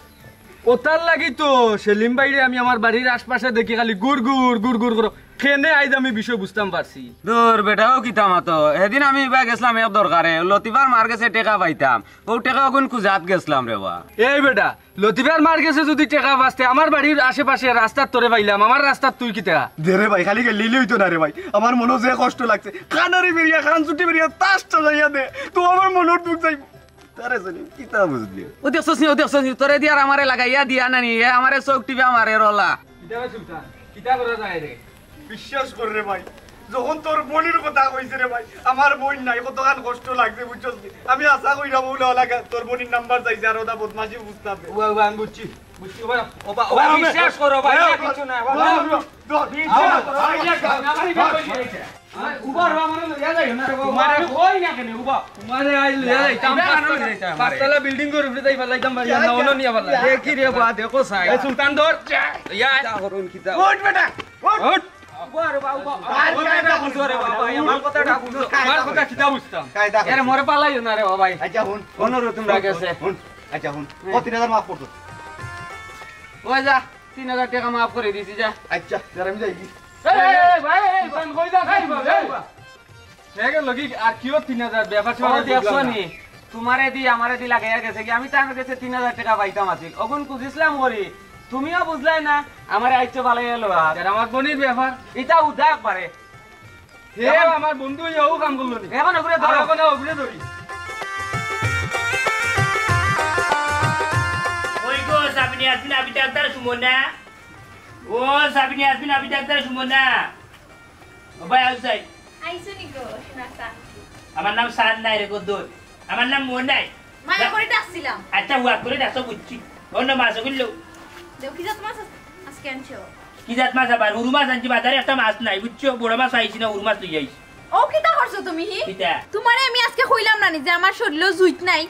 ওতার লাগি তো সেলিম ভাইরে আমি আমার বাড়ির আশপাশে দেখি খালি গুড় গুড় গুড় গুড় করো। কেনে আইজ আমি বিষয় বুঝতাম পারছি। দূর বেটা, অউ কিতা মাতো? হেদিন আমি ইবা গেছলাম এক দরকারে, লতিফার মার গেছে টেকা পাইতাম, অউ টেকা অগুন খুজাত গেছলাম রে বা। এই বেটা, লতিফার মার গেছে যুদি টেকা পাস তে, আমার বাড়ির আশেপাশে রাস্তাত তোরে পাইলাম, আমার রাস্তাত তুই কিতা? দে রে ভাই, খালি গেলিলে অইতো না রে ভাই, আমার মনো যে কষ্ট লাগছে। কানারি বেরিয়া, কানচুটি বেরিয়া, তাস সাজাইয়া দে, তো আমার মনর দুখ যাইবো। তারে জানি, কিতা বুঝলি? অউ দেখছস নি, অউ দেখছস নি, তোরে দি আর আমারে লাগাইয়া দিয়া নানি, এ আমারে চউখ টিপা মারে রলা। কিতা রে সুলতান, কিতা করা যায় রে? বিশ্বাস কর রে ভাই, যখন তোর বইনর কথা কইছে রে ভাই, আমার বইন নাই, কতখান কষ্ট লাগছে বুঝছস নি? আমি আশা কইরাম অউ লাগা তোর বইনর নাম্বার চাইছে আর অতা বদমাশি বুঝতাম। ওবা, ওবা, আমি বুঝছি, বুঝছি, ওবা, ওবা, ওবা, আমি বিশ্বাস করো ভাই, ওবা, না কিছু না, ওবা। ওবা, ওবা, বিশ্বাস করো, ওবা, ভাই, ওবা, না, ভাই, ওবা, ওবা, ওবা। ওবা, ওবা, আমারে লইয়া যাইও না রে বাবা। তোমারে কই না কেনে, ওবা? তোমারে আইজ লইয়া যাইতাম, পাঁচতলা বিল্ডিংর উপরে যাই ফালাইতাম ভাই, না, অনো নিয়া ফালাই। দেখি রে বা, দেখো চাই। এ সুলতান ধর, ইয়া। কিতা করুন, কিতা? উঠ বেটা, উঠ। উঠ। উবা রে বা, উবা। আর উবা, কায়দা উবা, বুঝো রে বাবা, আমার কথাটা বুঝো। আমার কথা কিতা বুঝতাম? কায়দা এরে করো। মোরে ফালাইও না রে বাবা। আচ্ছা, হুন। অনুরোধ তোমরা গেছে। হুন। আচ্ছা, হুন। ও তিন হাজার মাফ করতো। ওই যা, তিন হাজার টেকা মাফ করি দিছি, যা। আচ্ছা, যার আমি যাই। এই, এই, এই, ভাই, এই, ভাই, কই যাস? এই, ভাই, এই, ভাই। ঠিক আছে, লগি আর কিও তিন হাজার ব্যাপার স্যাপার ও, দেখছো বুঝলাম না। নি? তোমারে দি, আমারে দি লাগাইয়া গেছে কি? আমি তার গেছে তিন হাজার টেকা পাইতাম আছিল। অগুন খুজিছলাম করি। তুমিও বুঝলায় না, আমারে আইছো ফালাইয়া লওয়া। আর আমার বইনর ব্যাপার। ইতা উদা একবারে। হে, এখন আমার বন্ধু অইয়া অউ কাম করলো নি। এখন অগুরে ধরো। আর এখন অগুরে ধরি। ওই গো, সাবিনা ইয়াসমিন আবিদ ডাক্তার সুমনা। ও সাবিনা ইয়াসমিন আবিদ ডাক্তার সুমনা। ও ভাই, আউছাই। আইছো নি গো, সোনা চান। আমার নাম চান নায় রে গো, দোর। আমার নাম মনাই। মায়া করে ডাকছিলাম। আচ্ছা, হুয়া করে ডাকছো বুঝছি। অন্য মাছ অগুলো। দেও, কি জাত মাছ আজ-, আজকে আনছো? কি জাত মাছ আবার? হুরু মাছ আনছি, বাজারে একটা মাছ নাই, বুঝছো? বড় মাছ আইছি না, হুরু মাছ লই আইছি। ও, কিতা করছো তুমি, হি? কিতা? তোমারে আমি আজকে কইলাম না নি যে আমার শরীরও জুইত নাই?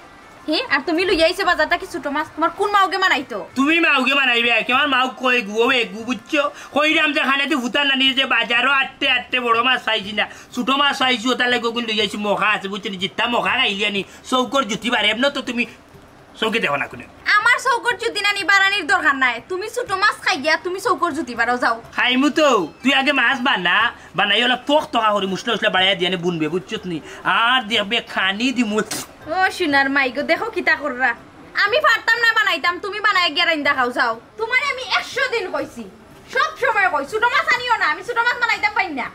হে, আর তুমি লইয়া আইছো বাজার থাকি ছোট মাছ, তোমার কোন মাউগে মানাইতো? তুমি মাউগে মানাইবে, কি আমার মাউগ কই গু, ও এগু, বুঝছো? কইরাম যে খানে তুই ফুতার নানি যে বাজারও আটতে আটতে বড় মাছ পাইছি না, ছোট মাছ পাইছি, ওটার লাগি অগুন লইয়া আইছি, মখা আছে, বুঝছো নি? জিত্তা মখা খাইলিয়া নি, চউখর জুতি বাড়ে, এমনে তো তুমি চউখে দেখো না কুনে। আমার চউখর জুতি নানি বাড়ানির দরকার নাই, তুমি ছোট মাছ খাইয়া তুমি চউখর জুতি বাড়াও, যাও। খাইমু তো, তুই আগে মাছ বানা, বানাই অলা তক তকা করি মশলা উশলা বাড়াইয়া দিয়া নি বুনবে, বুঝছত নি? আর দেখবে খানি দিমু। ও সোনার মাই গো, দেখো কিতা কররা। আমি পারতাম না বানাইতাম, তুমি বানাইয়া গিয়া রাইন্দা খাও, যাও। তোমারে আমি একশো দিন কইছি, সব সময় কই, ছোট মাছ আনিও না, আমি ছোট মাছ বানাইতাম পারি না।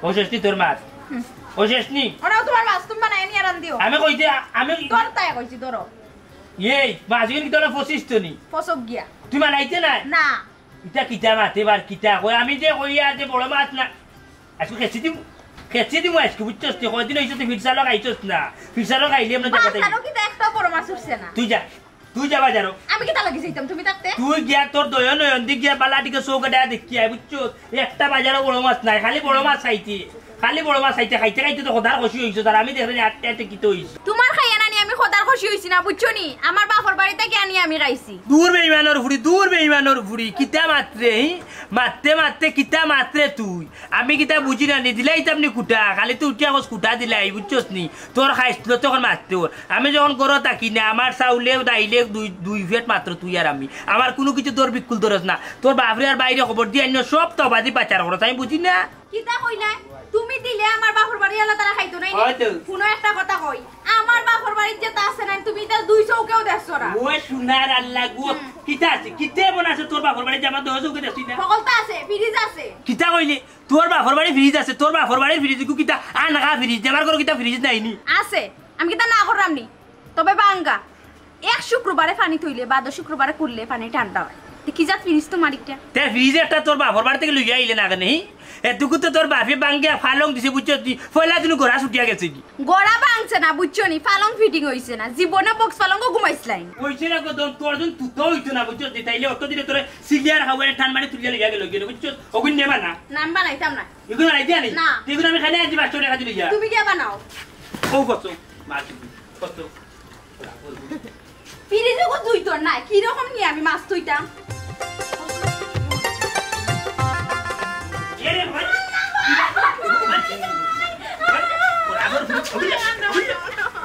ও শেষ নি তোর মাছ? হুম। ও শেষ নি? ওরাও তোমার মাছ, তুমি বানাই নিয়া রান্দিও। আমি কইতে, আ-, আমি তোর তাই কইছি, ধরো। এই, মাছ কিন্তু তোরা ফসিস তো নি। ফসক গিয়া। তুই বানাইতে না? না। ইটা কিতা মাতে বার কিতা কই? আমি যে কই আর যে বড় মাছ না। আজকে খেছি দিমু। খেছি দিমু আজকে, বুঝছস? তুই কয়দিন অইছে তুই ফিরসালক আইছস না। ফিরসালক আইলে আমরা দেখা তাই। বাজারও কিন্তু একটা বড় মাছ উঠছে না। তুই যা। তুই যা বাজারো। আমি কিতা লাগি যাইতাম তুমি থাকতে? তুই গিয়া তোর দয়া নয়ন দি গিয়া বালা দিকে চউখ আডাইয়া দেখি আয়, বুঝছস? একটা বাজারও বড় মাছ নাই, খালি বড় মাছ খাইতে, খালি বড় মাছ খাইতে, খাইতে খাইতে তো খোদার খুশি অইছস, আর আমি দেখরে আটতে আটতে কিতা অইছে। তোমার খাইয়া নানি আমি খোদার খুশি অইছি না, বুঝছো নি? আমার বাপর বাড়ি থাকি আনি আমি খাইছি। দূর বেইমানর ফুড়ি, দূর বেইমানর ফুড়ি, কিতা মাতরে, হি? মাততে মাততে কিতা মাতরে তুই? আমি কিতা বুঝি না নি, দিলাইতাম নি কুটা, খালি তুই উঠিয়া কস কুটা দিলাই, বুঝছস নি? তোর খাইছলত তখন মাততে ওর। আমি যখন ঘরো থাকি না, আমার চাউলে ডাইলে দুই, দুই পেট মাত্র তুই আর আমি। আমার কুনু কিছু তোর বিক্কুল ধরস না। তোর বাপরে আর বাইরে খবর দিয়া আইন, সব তো বাজি পাচার করস, আমি বুঝি না। কিতা কইলায়? তুমি দিলে আমার বাপর বাড়ি আলা তারা খাইতো নায় নি? হয়তো। হুনো একটা কথা কই, আমার বাপর বাড়িত যেতা আছে না, তুমি ইতা দুই চউখেও দেখছো না। ওই সোনার আল্লাহ গো, হুম। কিতা আছে? কিতা এমন আছে তোর বাপর বাড়িত যে আমার দুই চউখে দেখছি না? হকলতা আছে, ফ্রিজ আছে। কিতা কইলে? তোর বাপর বাড়ি ফ্রিজ আছে, তোর বাপর বাড়ির ফ্রিজ গু কিতা আনগা ফ্রিজ, আমার ঘরো কিতা ফ্রিজ নাই নি? আছে, আমি কিতা না করলাম নি? তবে বাঙ্গা। এক শুক্রবারে পানি থইলে বাদর শুক্রবারে খুললে পানি ঠান্ডা অয়। তে কি জাত ফ্রিজ তোমার ইটা? তে ফ্রিজ একটা তোর বাপর বাড়ি থাকি লইয়া আইলে না কেনে, হি? এটুকু তো তোর বাপে বাঙ্গিয়া ফালং দিছে, বুঝছস নি? পয়লা দিনউ গড়া ছুটিয়া গেছে গি। গড়া ভাঙছে না, বুঝছো নি? ফালং ফিটিং অইছে না। জীবনে বক্স ফালংও ঘুমাইছলায় নি। অইছে না কদম, তোর জন তুতো অইতো না, বুঝছস নি? তাইলে অত দিনে তোরে সিলিয়ার হাওয়ারে টান মারি তুলিয়া লইয়া গেল গি, বুঝছস? অগুন নেবা না। না, আমি বানাইতাম না। এগুন বানাইতে আনি? না। এগুন আমি খাইলে আনছি পাঁচশো টেকা দিলে যা। তুমি গিয়া বানাও। ও কত? মাছ কত? ফ্রিজে কো দুই তোর নাই, কি রকম নিয়া আমি মাছ থইতাম? এ রে ভাই।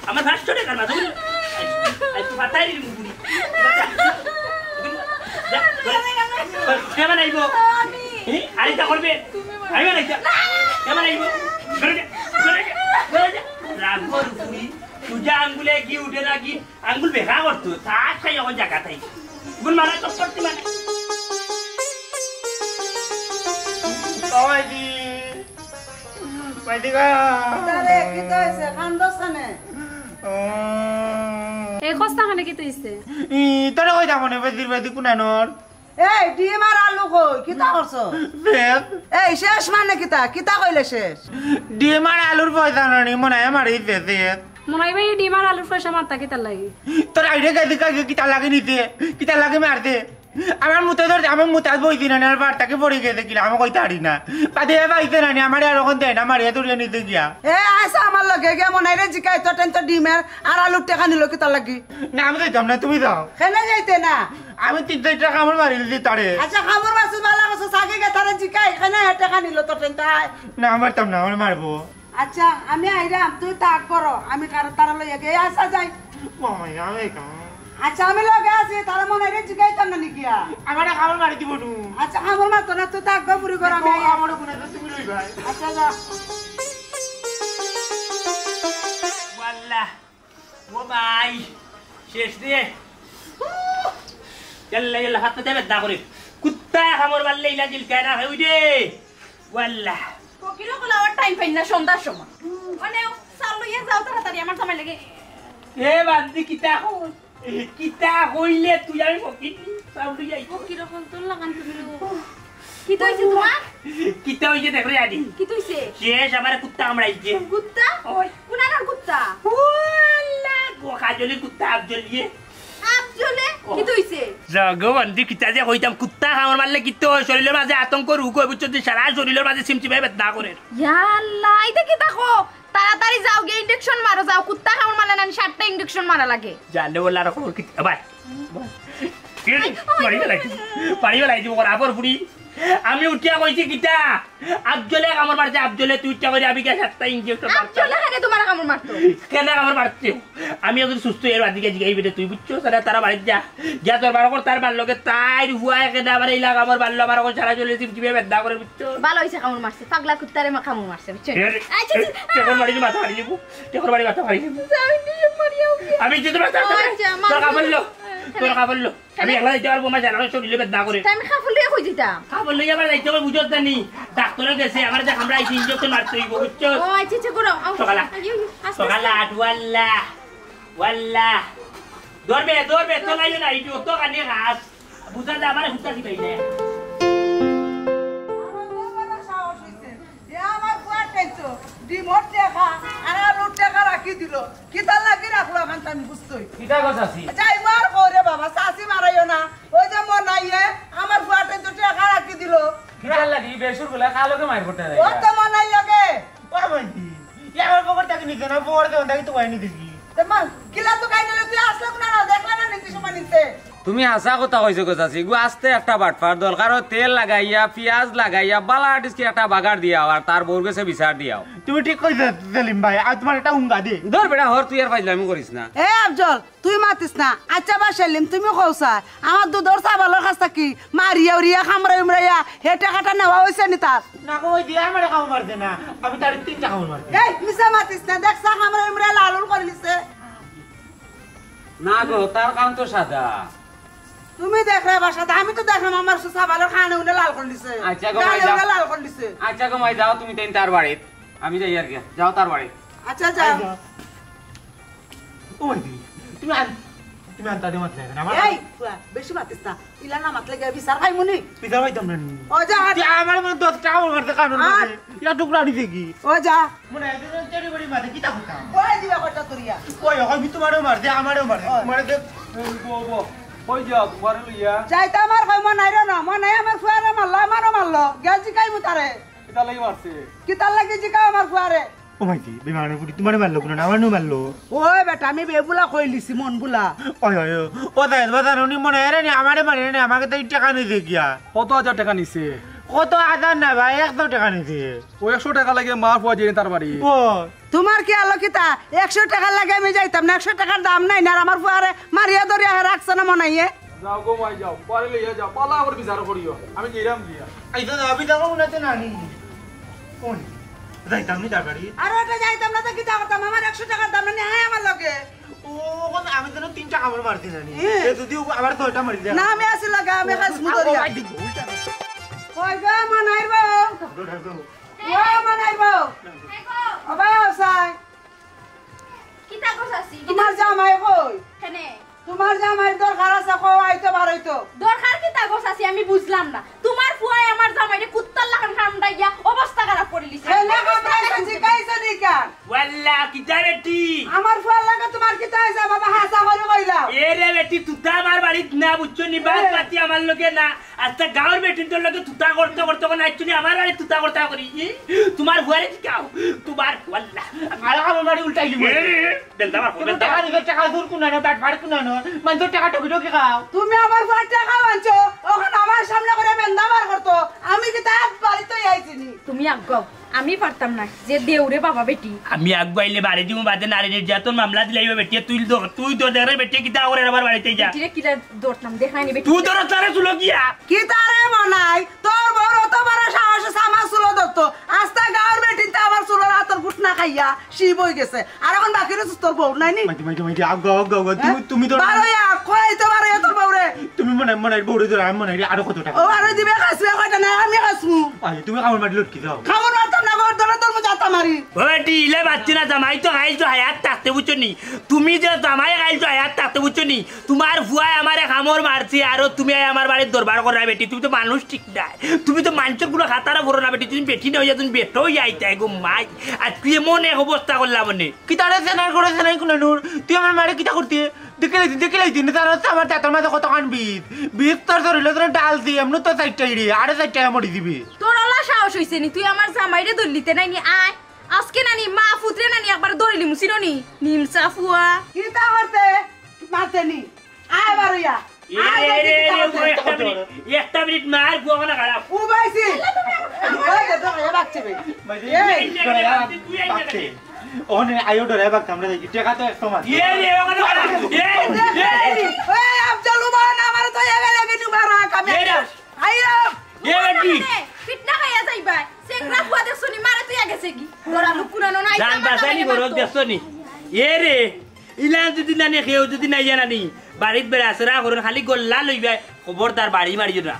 আমার পাঁচশো টেকার মাছ, বুঝলি? আই, আই, তো পাতাই দিলি মুগুরি। যা, যা। কে বানাইবো? আমি। হ্যাঁ? এটা করবে? আমি বানাইছি। কে বানাইব? ধরে দে, ধরে দে, ধরে দে। রাগ কর তুই। সুজা আঙ্গুলে কি উঠে না কি? আঙ্গুল বেকা করতো। তার খাই এখন জায়গা তাই। গুল মারা তো করতে মানে। ওই দি। ওই দি গো। আরে, কি তো হইছে? কান্দছ কেনে? ও। এই কস্তা খানে কি তো হইছে? ই, তোরে কই দেখো না, বেদির বেদি কুনানোর? এই, ডিম আর আলু কই? কিতা করছো? শেষ। এই, শেষ মানে কিতা? কিতা কইলে শেষ? ডিম আর আলুর পয়সা নানি, মনে হয় আমার এই শেষ, শেষ। মনে হয় ভাই, ডিম আর আলুর পয়সা মারতা কিতার লাগি? তোর আইডিয়া গেছে কাজে কিতা লাগে নিতে? কিতা লাগে মারতে? আমার মুতে ধরতে, আমার মুতে আজ বই দিন আনার বার তাকে পড়ে গেছে কিনা, আমি কইতে পারি না। বাদে এ পাইছে না নি, আমার আর ওখান দেয় না, মারিয়া ধরিয়া নিতে গিয়া। এ, আইসা আমার লগে গিয়া মনে হয় রে জিকাই, তোর টেন তো ডিমের আর আলুর টেকা নিল কিতার লাগি? না, আমি যাইতাম না, তুমি যাও। কেনে যাইতে না? আমি তিন চারটা কামড় মারি দিছি তারে। আচ্ছা, কামড় মারছিস, ভালা করছিস, আগে গিয়া তারে জিকাই, কেনে টেকা নিল তোর টেন তাই? না, মারতাম না, আমার মারবো। আচ্ছা, আমি আইরাম, তুই তাক করো, আমি কারো তারা লইয়া গিয়া আসা যাই। মামা, আমি কাম। আচ্ছা, আমি লগে আছি, তারা মনে হয় জিগাইতাম না নিকিয়া। আমারে কামড় মারি দিব নু। আচ্ছা, কামড় মারতো না, তুই তাক গো পুরি করো, আমি আইরাম। কামড় কোনে তো তুমি লই ভাই। আচ্ছা, যা। ওয়াল্লাহ। ও ভাই, শেষ রে। ইয়াল্লা, ইয়াল্লা, হাত পাতে বেদনা করে। কুত্তা কামড় মারলে ইলা জিলকায় না, হেউ রে। ওয়াল্লা। ফকিরও কলা ওর টাইম পাই না সন্ধ্যার সময়। মানে, চাল লইয়া যাও তাড়াতাড়ি, আমার জামাই লাগে। এ বান্দি, কিতা কই? কিতা কইলে তুই আমি ফকির? চাল লইয়া আই। ফকির অকল তোর লাগান তুমি লো। কি তো হইছে তোমার? কিতা হইছে দেখ রে আদি। কি তো হইছে? শেষ আমারে কুত্তা কামড়াইছে। কুত্তা? ওই। কোন আনার কুত্তা? ওয়াল্লা, গো কাজলি কুত্তা আফজলিয়ে। আফজলে? ও। কি তো হইছে? যা গো বান্দি, কিতা যে কইতাম, কুত্তা কামড় মারলে কিতা হয়? শরীরের মাঝে আতঙ্ক রোগ হয়, বুঝছো? তুই সারা শরীরের মাঝে চিমচিমাই বেদনা করে। ইয়া আল্লাহ, এটা কিতা কও? তাড়াতাড়ি যাও গিয়া ইনজেকশন মারো, যাও। কুত্তা কামড় মারলে না, সাতটা ইনজেকশন মারা লাগে। জানে বলে আর খবর কি? ভাই, বাড়ি বেলাই দিব, বাড়ি বেলাই দিব, ওর আবার ফুড়ি। আমি উঠিয়া কইছি কিতা? আফজলে কামড় মারছে, আফজলে তুই উঠিয়া কইরে আমি গিয়া সাতটা ইনজেকশন মারতাম। আফজলে কেনে তোমার কামড় মারতো? কেনে কামড় মারছে? আমি একজন সুস্থ এর বাদিকে জিগাই বেটে তুই বুঝছো? তারা, তারা বাড়িত যা। গিয়া তোর বারো কর তার বার লগে তাইর হুয়া একে দা আবার ইলা কামড় মারলো, আমার এখন সারা চলে চিপচিপে বেদনা করে বুঝছো? ভালো হইছে কামড় মারছে, পাগলা কুত্তারে মা কামড় মারছে, বুঝছো? এর, আচ্ছা, এর, আচ্ছা। টেকর বাড়ি মাথা ফাড়ি দিব, টেকর বাড়ি মাথা ফাড়ি দিব। যাও, নিয়ে মারিও। আমি যদি মাথা ফাড়ি দিব, আচ্ছা, তোর কাপড় লো, তোর কাপড় লো। আমি একলা যাইতে পারবো, আমার জানার শরীরে বেদনা করে। তা আমি কাপড় লইয়া কই দিতাম? কাপড় লইয়া আবার যাইতে হবে, বুঝত জানি। ডাক্তারে গেছে, আমার যে আমরা আইছি, ইনজেকশন মারতে হইব, বুঝছো? ও, আচ্ছা, আচ্ছা, করো। আও। সকালে। আইও, আইও, আস্তে, সকালে আস্তে। আট, ওয়াল্লা, ওয়াল্লা। ধরবে, ধরবে, তো নাই না, এই যে অত কানে ঘাস। বুঝা যায়, আমার হুতা দিবাই না। আমার বড় বড় সাহস হইছে। এ আমার ফুয়ার খাইছো, ডিমর টেকা, আর আলুর টেকা রাখি দিল। কিতার লাগি রাখলো এখন তো আমি বুঝতই। কিতা কথা আছি? যাই মার করে বাবা, চাচি মারাইও না। ওই যে মনাইয়ে আমার ফুয়ার খাইছো টেকা রাখি দিল। কিতার লাগি? বেসুর গুলা কালোকে মার করতে দেয়। ও তো মনাই লাগে। ও ভাই, এ আমার পকেট থাকি নিতে না, পকেট দেওয়া থাকি তো পাইনি দেখি। তে মা, কিলা তো খাই নিলে তুই আসলে না, না, দেখলে না নিতে সময় নিতে। তুমি হাছা কথা কইছো গো চাচি, গু আস্তে একটা বাটপার, দরকার হয় তেল লাগাইয়া, পিয়াজ লাগাইয়া, বালা আটিস কি একটা বাগার দিয়াও, আর তার বউর গেছে বিচার দিয়াও। তুমি ঠিক কইছো সেলিম ভাই, আর তোমার একটা হুঙ্গা দি। ধর বেটা, হর তুই আর ফাইজলামি করিস না। এ আফজল, তুই মাতিস না। আচ্ছা বা সেলিম, তুমি কও স্যার, আমার দুধর সাবালর কাছ থাকি মারিয়া উরিয়া, কামড়াই উমরাইয়া, হে টাকাটা নেওয়া হইছে নি তার? না গো, ওই দিয়া আমারে কামড় মারছে না, আমি তার তিনটা কামড় মারছি। এই, মিছা মাতিস না, দেখ, চা কামড়াই উমরাইয়া লাল উল করে নিছে। না গো, তার কান তো সাদা। তুমি দেখরায় বা সাদা, আমি তো দেখলাম আমার সুসা ভালো কানে উনে লাল করে দিছে। আচ্ছা গো, গালে মাই যাও। উনে লাল করে দিছে। আচ্ছা গো, মাই যাও তুমি তাইন তার বাড়িত। আমি যাই আর কি, যাও তার বাড়িত। আচ্ছা, যাও। আচ্ছা। ও মাই দি, তুমি আন, তুমি আনতা দে মাতলে না, আমার এই, ফুয়া, বেশি মাতিস না। ইলা না মাতলে গিয়া বিচার খাইমু নি? বিচার খাইতাম না নি? ও যা, আর তুই আমার মনে দশ টাকা মারতে কানুন আর মাঝে। ইয়া টুকরা দিতে কি? ও যা। মনে হয়, এদের চেরি বেরি মাঝে কিতা করতাম? ওই দিবা কটা তুরিয়া। ওই, ওই, আমি তোমারেও মারছে, আমারেও মারছে। ওই। তোমারে দেখ, এই, বো, বো। ওই যা, তোমারে লইয়া। যাইতাম আর কই, মন নাই রে না, মন নাই আমার ফুয়ারে মারলো, আমারও মারলো। গেল জিকাইমু তারে। কিতা লাগি মারছে? কিতার লাগি জিকাও আমার ফুয়ারে? ও মাই দি, বেমানে পুরি তোমারে মারলো কুনো না, আমারেও মারলো। ওই বেটা, আমি বেবুলা কইলিছি, মন বুলা। ওই, ওই, ওই, ও দাদা, দাদা, উনি মনে হয় রে নি, আমারে মারে রে নি, আমাকে তো এই টাকা নিছে গিয়া। কত হাজার টাকা নিছে? কত হাজার না ভাই, একশো টাকা নিছে। ও একশো টাকা লাগে মার ফুয়া যে তার বাড়ি। ও। তোমার কি আলো কিতা? একশো টাকার লাগে আমি যাইতাম না, একশো টাকার দাম নাই না, আর আমার ফুয়ারে মারিয়া ধরিয়া হে রাখছে না মনাইয়ে। যাও গো মাই যাও, পরে লইয়া যাও, পালা আবার বিচার করিও, আমি গেলাম গিয়া। আইতো না, আমি যাবো না তো নানি। কোন? যাইতাম নি তাড়াতাড়ি। আর ওটা যাইতাম না তো কিতা করতাম? আমার একশো টাকার দাম না, নি আয় আমার লগে। ও, ওখানে আমি যেন তিনটা কামড় মারতে জানি। হ্যাঁ। এ যদি ও আবার ছয়টা মারি দেয়। না, আমি আছি লগে, আমি খাস মুদরিয়া। কই গো, মনাইর বউ? ও, মনাইর বউ। ও, বাবা, ও সাই। কিতা গো চাচি? তোমার জামাই কই? কেনে? তোমার জামাইর দরকার আছে, কও আইতো বারইতো। দরকার কিতা গো চাচি? আমি বুঝলাম না। তোমার ফুয়ায় আমার জামাইরে কুত্তার লাখান কামড়াইয়া অবস্থা খারাপ করিলিছে। কেনে কামড়াইছে, জিকাইছে নি কেন? ওয়াল্লা, কিতা বেটি? আমার ফুয়ার লগে তোমার কিতা অইছে বাবা? হাছা করি কইলাও। এ রে বেটি, তুতা আমার বাড়িত না, বুঝছো নি? বাদ এ। পাতি আমার লগে না। আচ্ছা, গাঁওর বেটিন্তর লগে তুতা করতে করতে কোন আইছো নি? আমার আরে তুতা করতে করি। ই, তোমার ফুয়ারে জিকাও। তোমার ফুয়াল্লা। আর আমার বাড়ি উল্টাই দিব। এ, বেলদা বার কর, তুমি বেলদা বার। টাকা দিবে, টাকা দূর কুনানো, ব্যাট ফাট কুনানো। মানুষের টাকা টকি টকি খাও। তুমি আমার ফুয়ার টাকা আনছো, ওখানে আমার সামনে করে বেন্দা বার করতো। আমি কিতা বাড়িত আইছি নি? তুমি আগাও, আমি পারতাম না, যে দেউরে বাবা বেটি। আমি আগুয়াইলে বাড়ি দিমু, বাদে নারী নির্যাতন মামলা দিলাইবা বেটিয়ে, তুই দ-, তুই তো দেখরে বেটিয়ে কিতা করে আবার বাড়িত আইয়া। বেটিরে কিলা ধরতাম, দেখাই নি বেটি। তুই ধরস তারে চুলো গিয়া। কিতা রে মনাই, তোর বউর অত বড় সাহস আছে আমার চুলো ধরতো? আস্তা গাঁওর বেটিন্তে আমার চুলোর আতর ফুট না খাইয়া শিব অই গেছে। আর এখন বাকি রইছে তোর বউ, নাই নি? মাইতি, মাইতি, মাইতি, আগাও, আগাও, আগাও। তুমি, হ্যাঁ? তুমি তো বারইয়া, কই তো বারইয়া তোর বউরে। তুমি মনে, মনে বউরে ধরো, আমি মনে আরো কত টাকা। ও আরো দিবে, খাসবে কয়টা না, আমি খাসমু। আরে, তুমি কামড় মারলে লটকি যাও। কামড় মারতাম না, ঘর ধরে তোর মজা মারি। ও বেটি, ইলে বাচ্চি না, জামাই তো খাইল তো হায়াত থাকতে, বুঝছো নি? তুমি যে জামাই খাইল তো হায়াত থাকতে, বুঝছো নি? তোমার ফুয়ায় আমারে কামড় মারছে, আরো তুমি আই আমার বাড়িত দরবার করায় বেটি, তুমি তো মানুষ ঠিক নায়। তুমি তো মানুষর কুনু খাতারা ভরো না বেটি, তুমি বেটি না অইয়া তুমি বেটা অইয়া আইতায় গো মাই। আর তুই এমন এক অবস্থা করলা মানে। কিতারে সেনার করে সেনাই কুনানুর? তুই আমার মারে কিতা করতে? দেখে লাইতি, দেখে লাইতি, না তার হচ্ছে আমার দাঁতর মাঝে কতখান বিষ। বিষ তোর শরীরে তোর ডাল দি, এমনি তো চারটাই রে, আরো চারটাই মরি দিবি। তোর অলা সাহস অইছে নি, তুই আমার জামাইরে ধরলিতে নাই নি, আয়। আজকে নানি মা ফুতরে নানি একবার ধরিলিমু, চিনো নি? নিমসা ফুয়া। কিতা করতে? মারতে নি। আয় বারইয়া। এ, আয়, এ, এ, এ, এ, এ, একটা মিনিট, একটা মিনিট, মার ফুয়া না খারাপ। ও ভাইছি। ওই যে তো, এ বাচ্চা বে। এই। ওনে আইও ডরে বাক আমরা দেখি। টেকা তো একশো মাত্র। এ, এ, ওখানে খারাপ। এ, এ, এই, ওই আফজল উমান, আমার তো এ গেলে কিছু মারা কামে। এ, আইও। এ, বেটি। ফিটনা খাইয়া যাইবা। সেংরা ফুয়া দেখছো নি, মারে তুই আগে সেগি। তোরা লুকুনানো নাই, জান আমার বাঁচানি জামাইরে গরজ মারতো। দেখছো নি? এ রে, ইলান যদি নানি কেউ যদি নাই জানানি, বাড়িত বেড়া আসরা করুন, খালি গল্লা লইবা, খবরদার বাড়ি মারিও না।